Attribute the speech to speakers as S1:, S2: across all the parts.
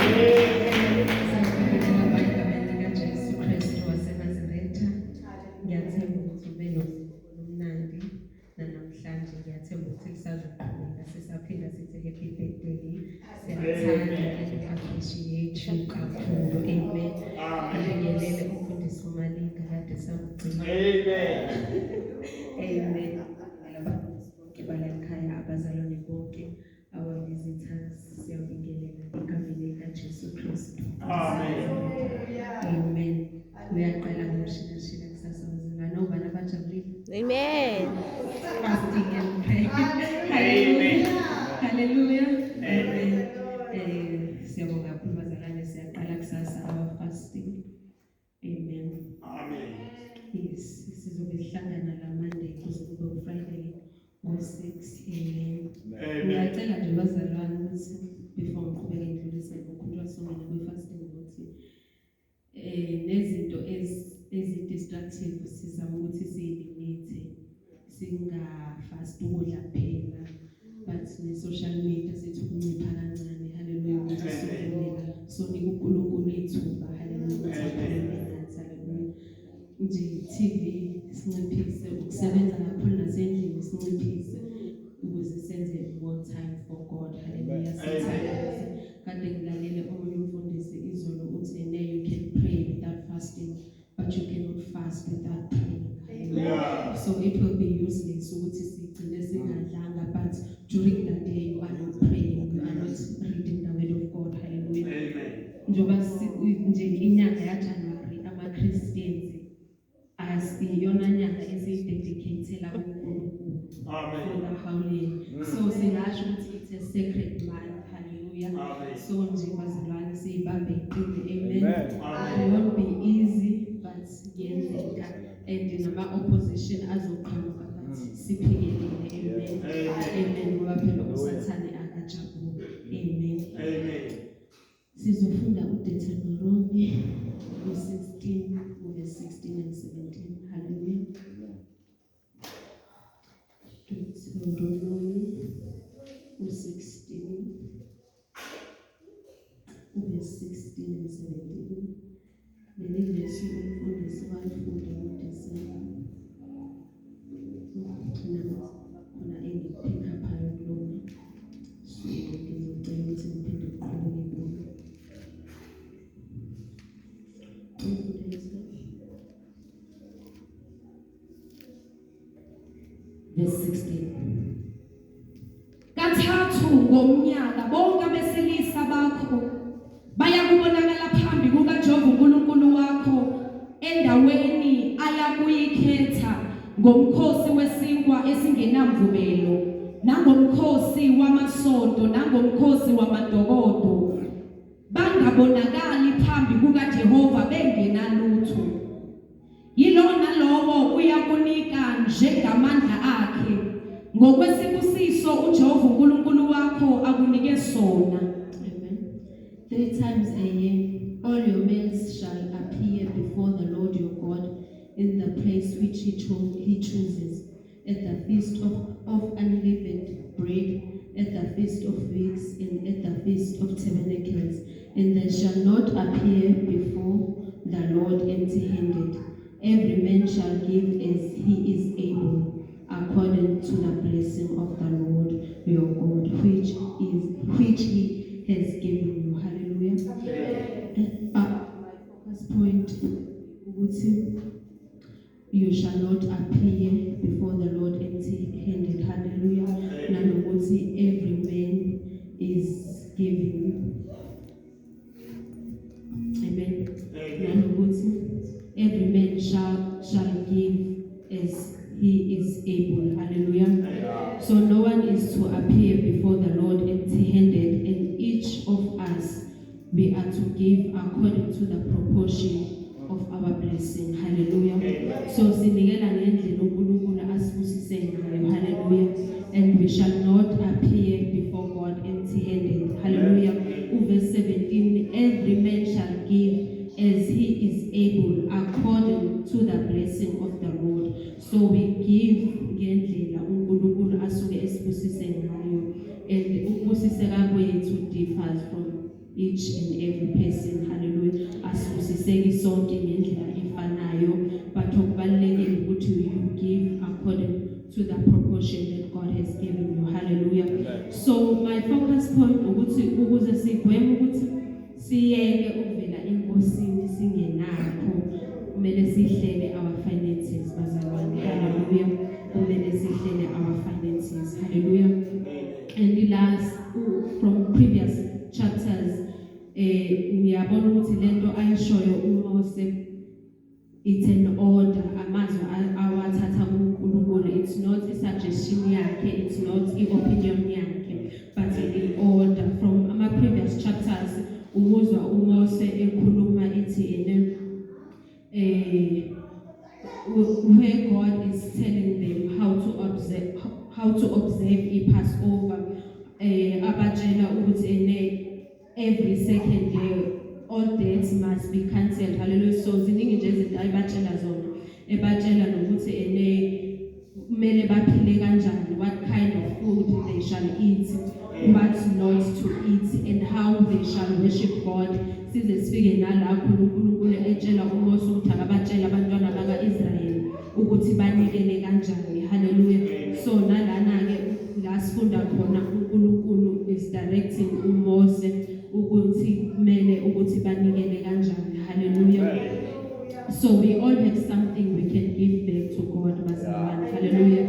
S1: Siyabingelela egameni likaJesu Kristu waseNazaretha. Ngiyathemba ukuthi ube nosuku olumnandi nanamhlanje, ngiyathemba ukuthi kusazoqhubeka sisaphinda sithi happy birthday. Siyakuthanda and we appreciate you kakhulu. Amen. Ngibingelele umfundisi uMalinga kade samgcina.
S2: Amen.
S1: Amen. Abafundisi bonke balakhaya, abazalwane bonke, our visitors, siyabingelela egameni likaJesu Kristu.
S2: Amen.
S1: Amen. Uyaqala ngomshinashina kusasa, bazalwane, obani abajabulile?
S3: Amen.
S1: Fasting and pray.
S2: Amen.
S1: Hallelujah. Amen. Siyabonga kakhulu bazalwane, siyaqala kusasa our fasting. Amen.
S2: Amen.
S1: Yes, sizobe sihlangana la Monday kuze kube Friday ngo-6. Amen.
S2: Amen.
S1: Ngiyacela nje bazalwane ukuthi before ngiqhubeke ngidlulise ngokhuluma songena kwi-fasting ukuthi nezinto ezi-destructive sizama ukuthi siyi-limit-e, singa-fast ukudla kuphela, but ne-social media sithi ukuncipha kancane. Haleluya, ukuthi sivumela sonika uNkulunkulu ithuba, haleluya, ukuthi akhulume nathi. Haleluya. Nje TV sinciphise, ukusebenza kakhulu nasendlini sinciphise, ukuze senze more time for God. Haleluya. Sithandaze. Kade ngilalele omunye umfundisi izolo, uthi ene you can pray without fasting, but you cannot fast without praying. Hallelujah. So it will be useless ukuthi sigcine singadlanga, but during the day you are not praying, you are not reading the word of God. Hallelujah.
S2: Amen.
S1: Njengoba nje inyanga yaJanuary, ama-Christians asiyona nyanga esiyi-dedicate-ela kuNkulunkulu
S2: Amen.
S1: for the whole year. So singasho ukuthi it's a sacred month. Hallelujah.
S2: Amen.
S1: So nje bazalwane, siyibambe iqine. Amen.
S4: Amen.
S2: Amen.
S1: It won't be easy, but kuyenzeka, and nama-opposition azoqhamuka, but siphikelele. Amen.
S2: Amen.
S1: Amen, ngoba phela uSathane akajabuli. Amen.
S2: Amen.
S1: Sizofunda uDeuteronomy u-16, verse 16 and 17. Hallelujah. Deuteronomy u-16, verse 16 and 17. Leli vesi umfundisi walifunda ngoDisemba, nami khona engiku-pick up-ayo kulona, so ngizocela ukuthi ngiphinde ngiqhubeke kulo. Umfundisi.
S3: Verse 16. Kathathu ngomnyaka bonke abesilisa bakho bayakubonakala phambi kukaJehova uNkulunkulu wakho endaweni ayakuyikhetha ngomkhosi wesinkwa esingenamvubelo, nangomkhosi wamasonto, nangomkhosi wamadokodo, bangabonakali phambi kukaJehova bengenalutho. Yilona lowo uyakunika njengamandla akhe ngokwesibusiso uJehova uNkulunkulu wakho akunike sona.
S1: Amen. Three times a year, all your males shall appear before the Lord your God in the place which he chooses, at the feast of unleavened bread, at the feast of weeks, and at the feast of tabernacles. And they shall not appear before the Lord empty-handed. Every man shall give as he is able, according to the blessing of the Lord your God, which he has given you. Hallelujah. My focus point ukuthi you shall not appear before the Lord empty-handed. Hallelujah. Nanokuthi every man is giving. Amen.
S2: Amen.
S1: Nanokuthi every man shall give as he is able. Hallelujah. So no one is to appear before the Lord empty-handed, and each of us, we are to give according to the proportion of our blessing. Hallelujah.
S2: Amen.
S1: So sinikela ngendlela uNkulunkulu asibusise ngayo. Hallelujah. And we shall not appear before God empty-handed. Hallelujah. Verse 17, every man shall give as he is able, according to the blessing of the Lord. So we give ngendlela uNkulunkulu asuke esibusise ngayo, and ukubusiseka kwethu differs from each and every person. Hallelujah. Asibusiseki sonke ngendlela efanayo, but okubalulekile ukuthi you give according to the proportion that God has given you. Hallelujah. So my focus point ukuthi ukuze sigweme ukuthi siyeke ukuvela enkosini singenakho, kumele sihlele our finances, bazalwane. Hallelujah. Kumele sihlele our finances. Hallelujah. And the last from previous chapters, ngiyabona ukuthi lento ayishoyo uMose, it's an order, amazwi awathatha kuNkulunkulu. It's not a suggestion yakhe, it's not i-opinion yakhe, but an order from ama previous chapters. Umuzwa uMose ekhuluma ethi ene where God is telling them how to observe i-Passover, abatshela ukuthi ene every second day all debts must be cancelled. Hallelujah. So ziningi nje izinto ayibatshela zona, ebatshela nokuthi ene kumele baphile kanjani, what kind of food they shall eat, what not to eat, and how they shall worship God, size sifike nala khona uNkulunkulu etshela uMose ukuthi akabatshela abantwana baka-Israyeli ukuthi banikele kanjani. Hallelujah. So nalana ke la sifunda khona uNkulunkulu is directing uMose ukuthi kumele ukuthi banikele kanjani. Hallelujah. So we all have something we can give back to God, bazalwane. Hallelujah.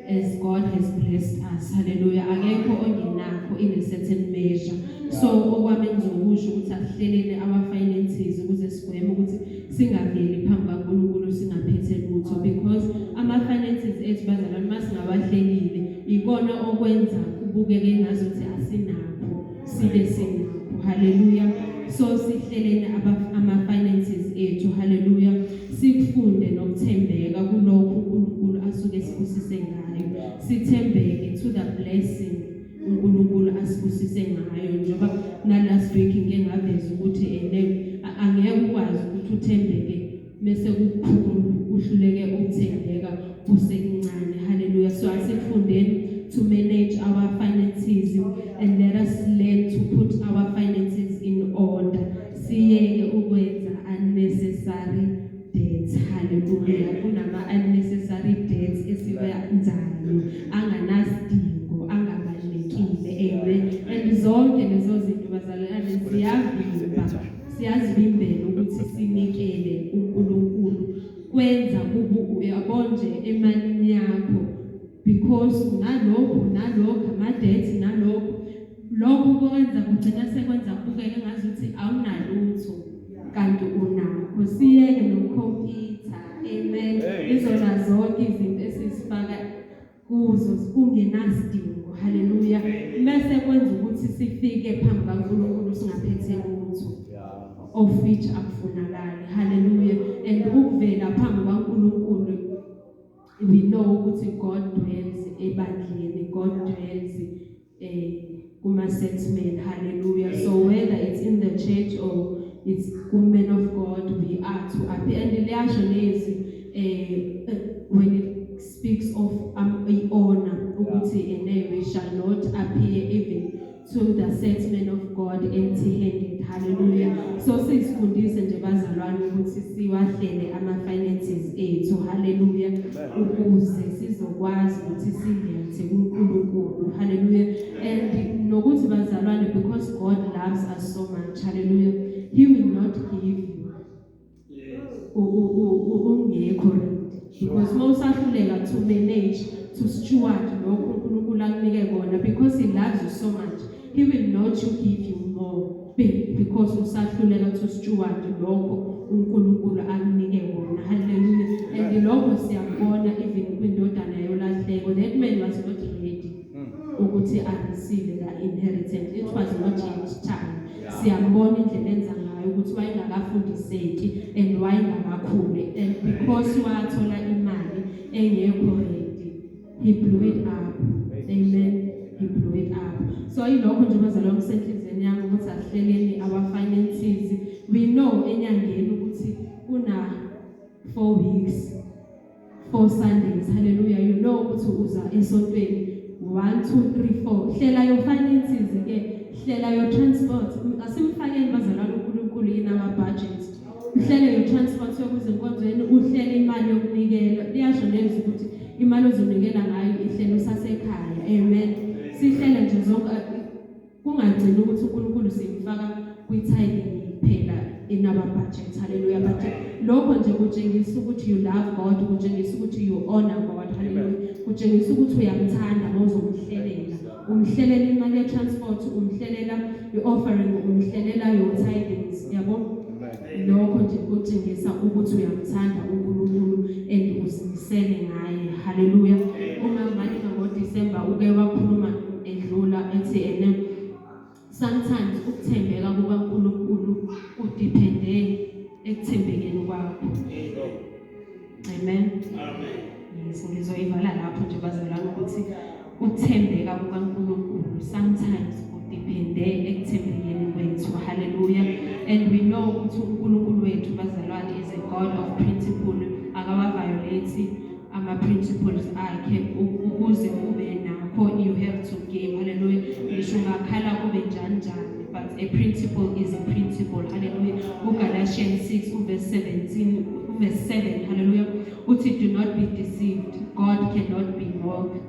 S1: As God has blessed us. Hallelujah. Akekho ongenakho in a certain measure. So okwami ngizokusho ukuthi asihlelele our finances ukuze sigweme ukuthi singaveli phambi kaNkulunkulu singaphethe lutho, because ama finances ethu, bazalwane, masingawahlelile, ikona okwenza kubukeke ngazuthi asinakho sibe sinakho. Hallelujah. So sihlelene ama finances ethu. Hallelujah. Sikufunde nokuthembeka kulokhu uNkulunkulu asuke sibusise ngayo, sithembeke to the blessing uNkulunkulu asibusise ngayo, njengoba na last week ngike ngaveza ukuthi ene angeke ukwazi ukuthi uthembeke bese kukhulu, uhluleke ukuthembeka kusekuncane. Hallelujah. So asifundeni to manage our finances and let us learn to put our finances in order, siyeke ukwenza unnecessary debts. Hallelujah. Kunama unnecessary debts esiwenzayo anganasidingo, angabalulekile. Amen. And zonke lezo zinto, bazalwane, ziyavimba, siyazivimbela ukuthi sinikele uNkulunkulu. Kwenza kubu uyabo nje emalini yakho, because unalokhu nalokhu, ama-debts nalokhu, lokhu kwenza kugcina sekwenza kubukeke ngazuthi awunalutho kanti unakho. Siyeke nokukhompyutha. Amen. Izona zonke izinto esizifaka kuzo kungenasidingo. Haleluya. Bese kwenza ukuthi sifike phambi kaNkulunkulu singaphethe lutho, of which akufunakali. Haleluya. And ukuvela phambi kaNkulunkulu, we know ukuthi God dwells ebandleni, God dwells kuma set men. Hallelujah. So whether it's in the church or it's men of God, we are to appear. And liyasho lezi when it speaks of honor ukuthi ene we shall not appear even to the set men of God empty handed. Hallelujah. So sisifundise nje, bazalwane, ukuthi siwahlele ama finances ethu. Hallelujah. Ukuze sizokwazi ukuthi silethe kuNkulunkulu. Hallelujah. And nokuthi, bazalwane, because God loves us so much, hallelujah, he will not give you ungekho ready, because mawusahluleka to manage, to steward lokho uNkulunkulu akunike kona, because he loves you so much, he will not you give you more because usahluleka to steward lokho uNkulunkulu akunike kona. Hallelujah. And lokho siyakubona even kwindodana yolahleko. That man was not ready ukuthi a receive the inheritance. It was not yet time. Siyambona indlela enza ngayo ukuthi wayengakafundiseki and wayengakakhuli, and because wathola imali engekho ready, he blew it up. Amen. He blew it up. So yilokho nje, bazalwane, kusenhliziyweni yami ukuthi asihleleni our finances. We know enyangeni ukuthi kuna 4 weeks, 4 Sundays. Hallelujah. You know ukuthi uza esontweni 1 2 3 4. Hlela your finances ke, hlela your transport. Asimfundeni. Imali ozonikela ngayo ihlelo usasekhaya. Amen. Sihlele nje zonke, kungagcini ukuthi uNkulunkulu simfaka kwi-tithing kuphela in our budget. Hallelujah. But lokho nje kutshengisa ukuthi you love God, kutshengisa ukuthi you honor God. Hallelujah. Kutshengisa ukuthi uyamthanda mawuzomhlelela, umhlelela imali ye-transport, umhlelela i-offering, umhlelela your tithings, yabo. Lokho nje kutshengisa ukuthi uyamthanda uNkulunkulu and uzimisele ngaye. Haleluya. Uma Malinga ngoDisemba uke wakhuluma edlula ethi ene sometimes ukuthembeka kukaNkulunkulu kudepende ekuthembekeni kwakho. Amen.
S2: Amen.
S1: Yes, ngizoyivala lapho nje bazalwane, ukuthi ukuthembeka kukaNkulunkulu sometimes kudepende ekuthembekeni kwethu. Hallelujah. And we know ukuthi uNkulunkulu wethu, bazalwane, is a God of principle. Akawa-violate ama principles akhe. Ukuze ube nakho, you have to give. Hallelujah. Ngisho ungakhala kube njani njani, but a principle is a principle. Hallelujah. UGalatians 6 uverse 17, uverse 7, hallelujah, uthi, "Do not be deceived. God cannot be mocked.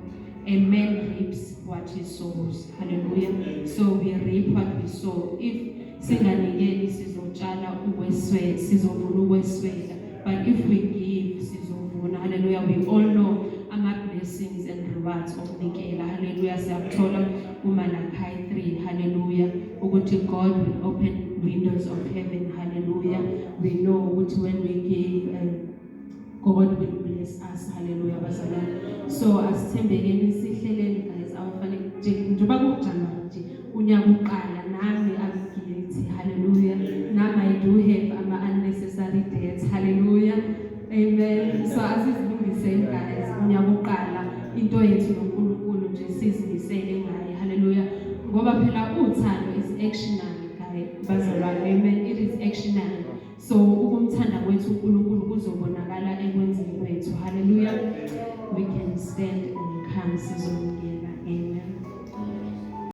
S1: A man reaps what he sows." Hallelujah. So we reap what we sow. If singanikeli, sizotshala ukweswela, sizovuna ukweswela, but if we give, sizovuna. Hallelujah. We all know ama blessings and rewards okunikela. Hallelujah. Siyakuthola kuMalachi 3, hallelujah, ukuthi God will open windows of heaven. Hallelujah. We know ukuthi when we give, God will bless us. Hallelujah, bazalwane. So asithembekeni, sihleleni guys, awufanele nje njengoba kuJanuary nje, unyaka uqala, nami I'm guilty. Hallelujah. Nami I do have ama unnecessary debts. Hallelujah. Amen. So asizilungiseni guys, unyaka uqala, into yethu noNkulunkulu nje sizimisele ngaye. Hallelujah. Ngoba phela uthando is actional, guys, bazalwane. Amen. It is actional. So ukumthanda kwethu uNkulunkulu kuzobonakala ekwenzeni kwethu. Hallelujah. We can stand and come, sizonikela.